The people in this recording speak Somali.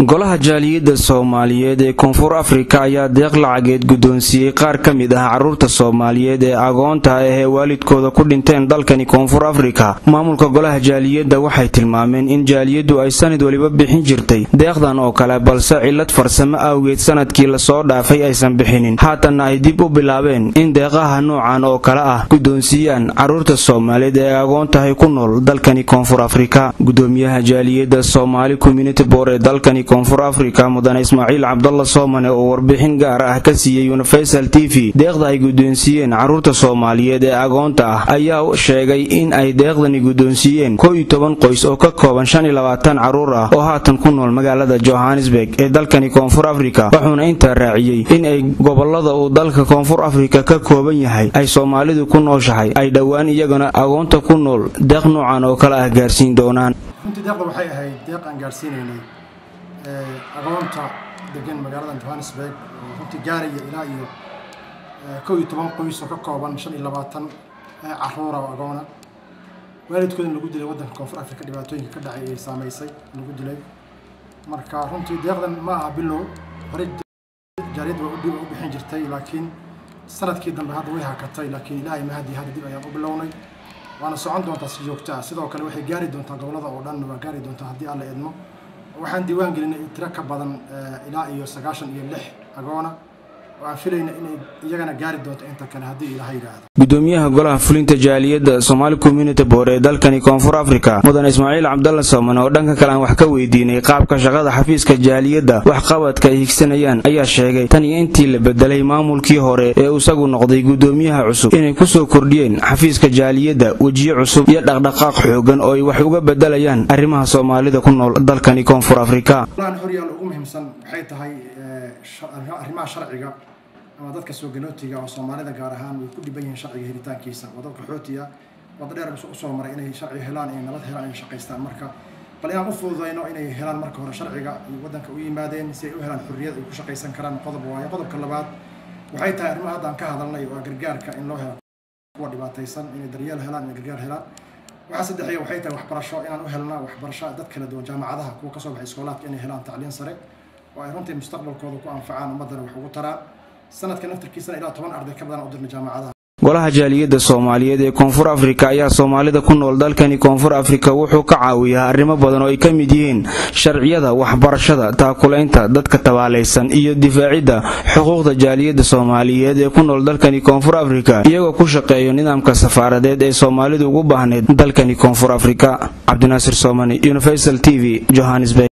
Golaha Jaaliyadda Soomaaliyeed ee Koonfur Afrika ayaa deeq lacageed guddoonsiiyey qaar ka mid ah carruurta Soomaaliyeed ee agoonta ah ee waalidkooda ku dhinteen dalkani Koonfur Afrika. Maamulka golaha jaaliyadda waxay tilmaameen in jaaliyaddu ay sanad waliba bixin jirtay deeqdan oo kale, balse cillad farsamo awgeed sanadkii lasoo dhaafay aysan bixinin, haatanna ay dib u bilaabeen in deeqaha noocan oo kale ah guddoonsiiyaan carruurta Soomaaliyeed ee agoontahay ku nool dalkani Koonfur Afrika. Gudoomiyaha jaaliyadda Soomaali Community Board ee dalkani Koonfur Afrika, mudane Ismaaciil Cabdalla Soomane, oo warbixin gaar ah ka siiyey Universal TV deeqda ay guddoonsiiyeen carruurta Soomaaliyeed ee agoonta ah, ayaa sheegay in ay deeqdani guddoonsiiyeen 11 qoys oo ka kooban 25 carruur ah oo haatan ku nool magaalada Johannesburg ee dalkani Koonfur Afrika. Wuxuuna intaa raaciyey in ay gobolada uu dalka Koonfur Afrika ka kooban yahay ay Soomaalidu ku nooshahay ay dhowaan iyagana agoonta ku nool deeq noocan oo kale ah gaarsiin doonaan. Runtii deeqda waxay ahayd deeq aan gaarsiinaynay agoonta degan magaalada Johannesburg, oo runtii gaaraya ilaa iyo 11 qoys oo ka kooban 25 caruura oo agoona, waalidkoodana lagu dilay waddanka Koonfur Afrika, dhibaatooyinka ka dhacay ay saameysay lagu dilay. Marka runtii deeqdan ma aha bilow, horey jaaliyadda waa u bixin jirtay, laakiin sanadkii dambe hadda way hakatay, laakiin Ilaahay mahadi hadda dib ayaan u bilownay, waana socon doontaa si joogto ah. Sidoo kale waxay gaari doontaa gobollada oo dhan, waa gaari doontaa haddii Alla idmo. Waxaan diiwaan gelinay tiro ka badan ilaa iyo 96 agoona, oo aan filayna inay iyagana gaari doonto inta kale haddii Ilaahay yidhaahdo. Gudoomiyaha golaha fulinta jaaliyadda Somaali Community Board ee dalkani Koonfur Afrika, mudane Ismaaciil Cabdalla Sooman, oo dhanka kale aan wax ka weydiinay qaabka shaqada xafiiska jaaliyadda, waxqabadka ay higsanayaan, ayaa sheegay tan iyo intii la bedelay maamulkii hore ee isagu noqday gudoomiyaha cusub inay kusoo kordhiyeen xafiiska jaaliyadda wejiyo cusub iyo dhaqdhaqaaq xoogan oo ay wax uga bedelayaan arrimaha Soomaalida ku nool dalkani Koonfur Afrika. Golahan horyaal ugu muhiimsan waxay tahay arrimaha sharciga ama dadka soo galootiga oo Soomaalida gaar ahaan way ku dhiban yihiin sharciga helitaankiisa. Waa dad qaxooti ah, waddo dheer usoo maray inay sharci helaan, inay nabad helaan, inay shaqaystaan. Marka bal inaan u fududayno inay helaan marka hore sharciga ay waddanka u yimaadeen si ay u helaan xorriyad ay ku shaqaysan karaan, qodob waayo. Qodobka labaad waxay tahay arrimaha hadda aan ka hadalnay, waa gargaarka in loo helo kuwa dhibaataysan, inay daryeel helaan, inay gargaar helaan. Waxaa saddexeeya waxay tahay waxbarasho, inaan u helna waxbarasho dad kala duwan, jaamacadaha, kuwa kasoo baxay iskoolaadka, inay helaan tacliin sare oo ay runtii mustaqbalkooda ku anfacaan, ummaddana wax ugu taraan. Sanadka naftarkiisana ilaa 10 arday ka badan u dirna jaamacadaha. Golaha Jaaliyadda Soomaaliyeed ee Koonfur Afrika ayaa Soomaalida ku nool dalkani Koonfur Afrika wuxuu ka caawiyaa arrimo badan oo ay ka mid yihiin sharciyada, waxbarashada, taakulaynta dadka tabaalaysan iyo difaacidda xuquuqda jaaliyadda Soomaaliyeed ee ku nool dalkani Koonfur Afrika, iyagoo ku shaqeeyo nidaamka safaaradeed ee Soomaalidu ugu baahneyd dalkani Koonfur Afrika. Cabdinaasir Soomani, Universal TV, Johannesburg.